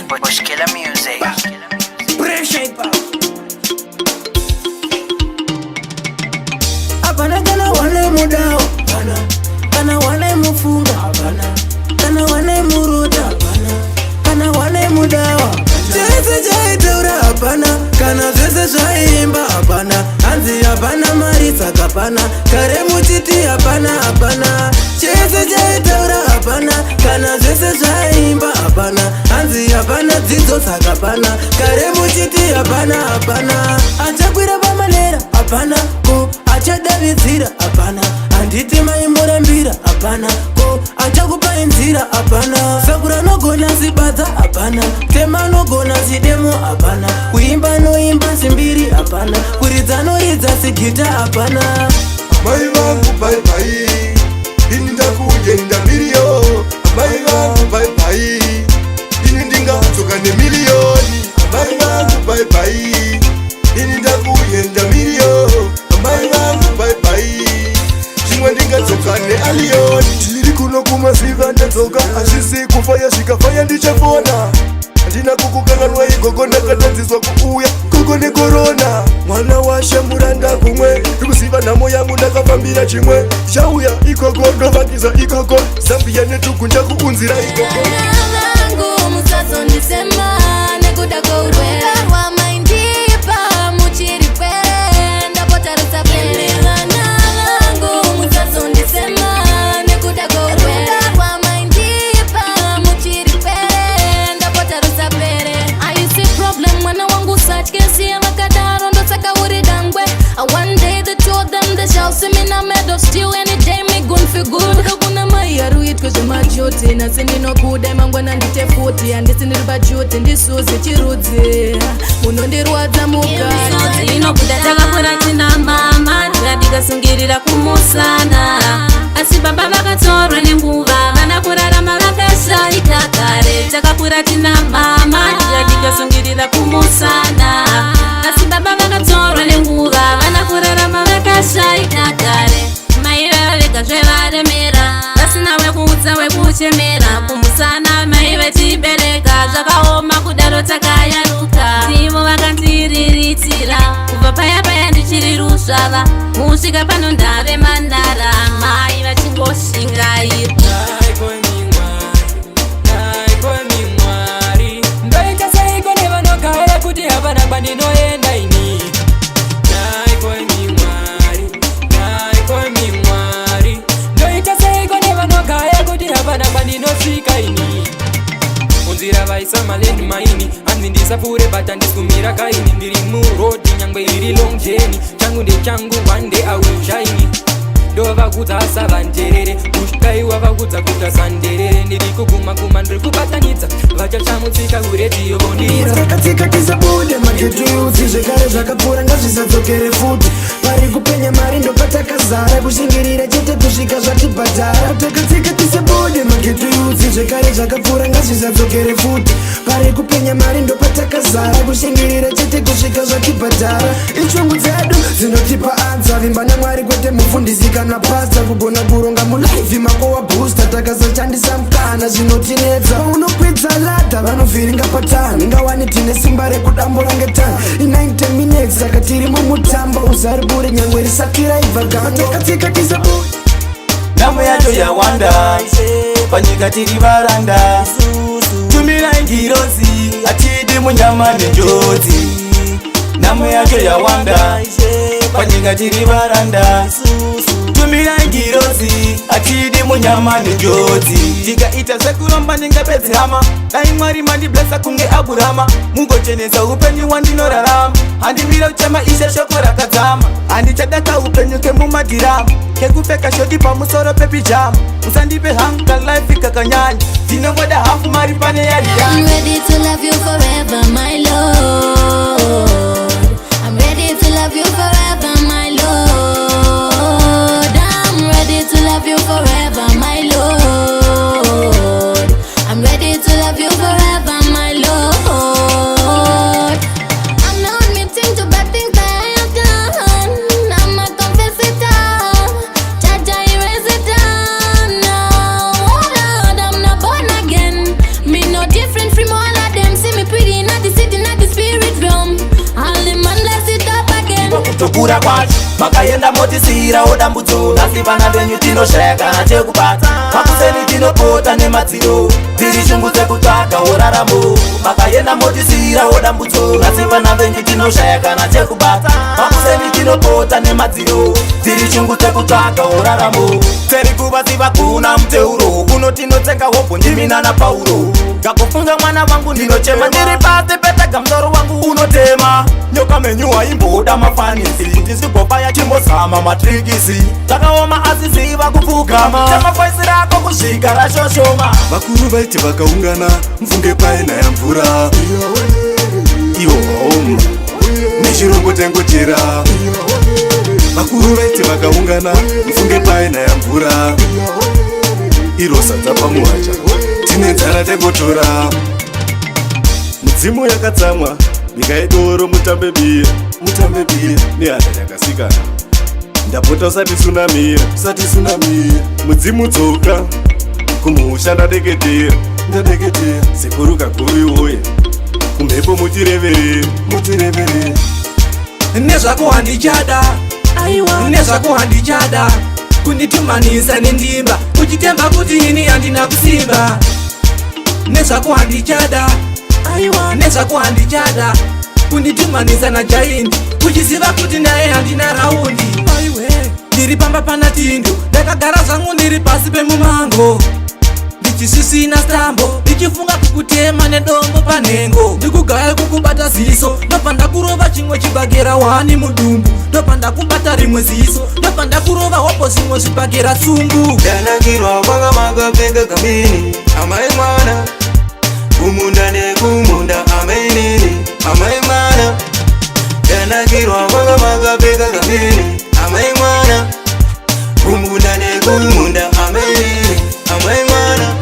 Bushkiller Music. Pressure. Hapana kana wane mudawo, hapana kana wane mufunga, hapana kana wane muruta, hapana kana wane mudawa. Chese chaitaura hapana, kana zvese zvaiimba hapana. Hanzi hapana mari, saka hapana. Kare muchiti hapana, hapana. Chese chaitaura hapana, kana zvese zvaiimba hapana. Hanzi hapana dzidzo, saka hapana. Kare muchiti hapana, hapana. Achakwira pamanera hapana, ko achadavidzira hapana. Handiti maimborambira? Hapana, ko achakupai nzira? Hapana. Sakura anogona zibadza? Hapana. Tema anogona zidemo? Hapana. Kuimba anoimba simbiri? Hapana. Kuridza anoridza sigita? Hapana. Mai vangu, bye bye, ini ndakuyenda miriyo. Mai vangu, bye bye, ini ndingadzoka nemiliyoni. Mai vangu, bye bye, ini ndakuyenda miriyo. Mai vangu, bye bye, zvimwe ndingadzoka nealiyoni. Tiri kuno kumaziva, ndadzoka, hazvisi kufaya, zvikafaya ndichafona. Handina kukukanganwa igogo, ndakatadziswa kuuya koko nekorona. Mwana washe muranda kumwe, ndikuziva nhamo yangu, ndakafambira chimwe. Chauya ikoko, ndovakisa ikoko, Zambia netugunja kuunzira ikoko. Vana vangu, musazondisema nekuda kweurwere rwamaindipa muchiri pwere, ndapota rusapere. Vana vangu, musazondisema nekuda kweurwere rwamaindipa muchiri pwere, ndapota rusapere. Aisi problem, mwana wangu, usatye, siya vakadaro, ndosaka uri dangwe. One day the two of them, they shall see me not made of steel. Any day me gun fi good. Kuna mai aruitwe zvemajuti, nhasi ndinokuda, mangwana ndite futi. Handisi ndiri pajuti, ndisuzi chirudzi, munondirwadza mukati. Inobuda takakura tina mama, tikasungirira kumusana, asi baba vakatorwa nenguva, vana kurarama vakashaika. Kare takakura tina mama, tikasungirira kumusana, asi baba vakatorwa nenguva, vana kurarama vakashaika. Kare mai vava vega, zvevaremera, vasina wekuudza, wekuchemera. Kumusana mai vachibereka, zvakaoma kudaro takayaruka. Ndivo vakandiriritira kubva paya paya ndichiri rusvava kusvika pano ndave mandara, mai vachingoshingaira. Naikomi Mwari, ndoita seiko nevanogara kuti hapana kwandinoenda ini? Naikomi Mwari, naikomi Mwari, ndoita seiko nevanogaya kuti hapana kwandinosvika ini? Munzira vaisa malandmine, hanzi ndisapfuure, but handisi kaini. Ndiri muroad, nyangwe iri long journey, changu ndechangu, one day I will shine. Ndovakudza savanjerere, kusvikaiwa vakudza kuta sanderere. Ndiri kuguma guma, ndiri kubatanidza, vachachamutsika kuredhiyo vondiridza. Takatsika tisabude maghetto youth, zvekare zvakapfuura ngazvisadzokere futi. Pari kupenya mari ndopatakazara, kushingirira chete kusvika zvatibhadhara. Takatsika tisabude maghetto youth, zvekare zvakapfuura ngazvisadzokere futi. Pari kupenya mari ndopatakazara, kushingirira chete kusvika zvatibhadhara. Ishungu dzedu dzinotipa anza, vimba naMwari kwete mufundisi kana pastor. Kugona kuronga mulife mako wabooster, takasashandisa mukana zvinotinetsa. Paunokwidza ladder vanovhiringa patani, ingawani tine simba rekudambura ngetani in 90 minutes, saka tiri mumutambo usaribure nyangwe risati raibva gando. Takatsika tisabude. Nhamo yacho yawanda panyika, tiri varanda. Tumirai ngirozi, hatidi munyama nenjodzi. Nhamo yacho yawanda panyika, tiri varanda. Tumirai ngirozi, hatidi munyama nenjodzi. Tikaita sekuromba ndingapedzi hama. Dai Mwari mandiblesa kunge Abhurama, mugochenesa upenyu hwandinorarama. Handimire kuchema Ishe, shoko rakadzama. Handichadaka upenyu kemumadhirama, kekupfeka short pamusoro pepijama. Musandipe hangu kalife kakanyanya, ndinongoda hafu mari pane yariyana. I'm ready to love you forever, my Lord. I'm ready to love you forever, my Lord. I'm ready to love you forever, my Lord. I'm ready to love you forever, my Lord. I'm not admitting to bad things that I have done. I'ma confess it all. Jah Jah erase it all now. Oh Lord, I'm not born again. Me no different from all of them. Kutokura kwacho makaenda motisiyirawo dambudzo. Nhasi vana venyu tinoshaya kana chekubata. Makuseni tinopota nemadziro, dziri shungu dzekutsvaga uraramo. Makaenda motisiyirawo dambudzo. Nhasi vana venyu tinoshaya kana chekubata. Makuseni tinopota nemadziro, dziri shungu dzekutsvaga uraramo. Teri kuvaziva kuna muteuro kuno tinotsenga hobho ndimi nana Pauro. Ngakufunga mwana wangu ndinochema, ndiri pasi petega, musoro wangu unotema. Nyoka menyu haimboda mafanisi, ndizigofaya chimbozama matrikisi. Zvakaoma asi ziva kupfugama, tema voice rako kusvika rashoshoma. Vakuru vaiti vakaungana, mfunge painaya mvura, ivo vaoma nechirombo tangochera. Vakuru vaiti vakaungana, mfunge painaya mvura, iro sadza pamuhacha, tine nzara tangotora. Mudzimu yakatsamwa, bikai doro mutambe bira, mutambe bira nehanda yakasikana. Ndapota usati tsunamira, usati tsunamira. Mudzimu dzoka kumusha, ndadeketera, ndadeketera. Sekuru kaguvi uye kumhepo, mutireverere, mutireverere. Nezvako handichada, nezvako handichada. Kunditumanisa nendimba uchitemba kuti ini handina kusimba. Nezvako handichada, nezvako handichada. Kunditumanisa najaindi uchiziva kuti naye handina round. Ndiri pamba pana Tindo, ndakagara zvangu ndiri pasi pemumango, ndichisvisvina stambo, ndichifunga kukutema nedombo panhengo, ndikugaya kukubata ziso. Ndobva ndakurova chimwe chibhakera wani mudumbu, ndobva ndakubata rimwe ziso, ndobva ndakurova hopo zvimwe zvibhakera tsumbu. Ndanakirwa kwanga makapfeka kamini, amai mwana, kumunda nekumunda, amainini, amai mwana. Ndanakirwa kwanga makapfeka kamini, amai mwana, kumunda nekumunda, amainini, amai mwana.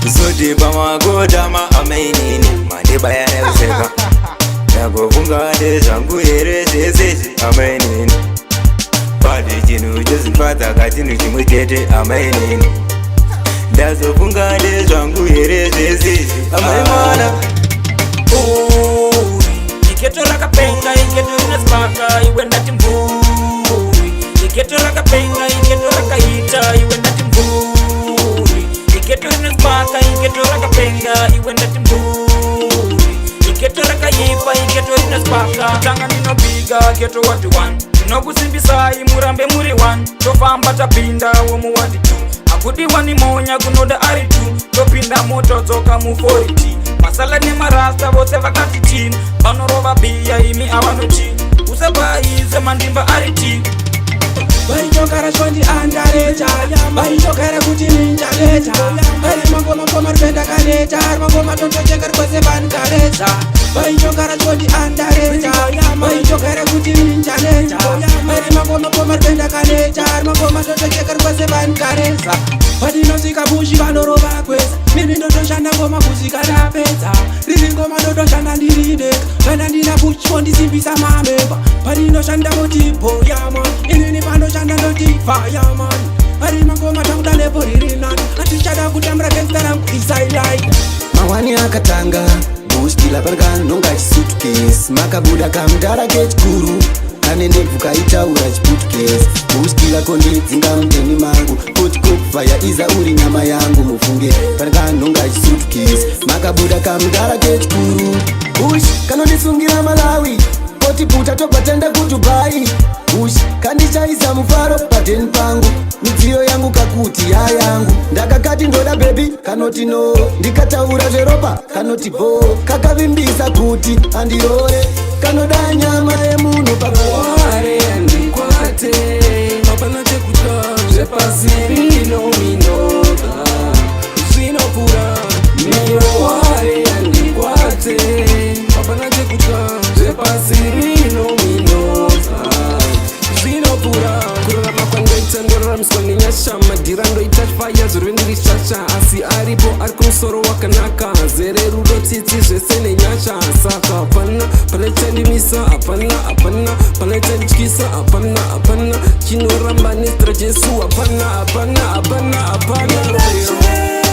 Zoti pamakodama, amainini, mandibaya nekuseka. Ndagofunga ndezvangu here zvesezvi, amainini? Pati chinhu chozvifadza kachinhu chimwe chete, amainini. Ndazofunga ndezvangu here zvesezvi, amai mwana? Ighetto rakapenga, ighetto rine spaka, iwe ndati mvuri. Ighetto rakapenga, ighetto rakaita, iwe ndati mvuri. Ighetto rine spaka, ighetto rakapenga, iwe ndati mvuri. Ighetto rakaipa, ighetto rine spaka. Tanga ndinobika ghetto ward 1, ndinokusimbisai murambe muri 1. Tofamba tapinda womu ward 2, akudiwa nimonya kunoda ari 2. Topinda motodzoka mu40, masala nemarasta vose vakati team. Vanorova bhiya imi avanoti usabaize mandimba ari ti. Vaitokara chondi andareta, vaitokara kuti ninjaleta. Ari mangoma ngoma ripenda kaneta, ari mangoma tontocheka rikwese vankareta. Vaitokara chondi andareta, vaitokara kuti ninjaleta. Ari mangoma ngoma ripenda kaneta, ari mangoma tontocheka rikwese vankareta. Patinosvika bushi vanorova kwesa, nini ndotoshanda ngoma kusvika ndapedza. Riri ngoma ndotoshanda ndiri ndega, kana ndina bushi vondisimbisa mamemba. Patinoshanda moti boyaman, inini panoshanda ndoti fireman. Ari mangoma takuda level riri nani, atichada kutambura. Gangsta rangu isailai. Mawani akatanga bushkila parikanhonga chisuitcase, makabuda kamudhara kechikuru kane ndebvu kaitaura chiputukezi. Bushkila kondidzinga mudeni mangu kuti kukufaya iza uri nyama yangu. Mufunge parikanhonga chisuitcase, makabuda kamudhara kechikuru. Bush kanondisungira Malawi, kotiputa tobva tenda kuDubai. Bush kandichaisa mufaro padeni pangu, midziyo yangu kakuti yayangu. Ndakakati ndoda baby, kanoti no. Ndikataura zveropa kanoti bo. Kakavimbisa kuti andirore, kanoda nyama yemunhu. Ware handikwate, hapana chekutya. Zvepasi rino minoga zvinopfuura miro. Ware handikwate, hapana chekutya. Zvepasi rino minoga zvinopfuura. Kurarama kwandoita ndoraramiswa nenyasha. Madhira ndoita faya zvirwe ndiri shasha, asi aripo ari kumusoro wakanaka, zere rudo, tsitsi zvese nenyasha. Saka hapana pane chandimisa, hapana, hapana pane chandityisa, hapana, hapana chinoramba nezita raJesu. Hapana, hapana, hapana, hapana.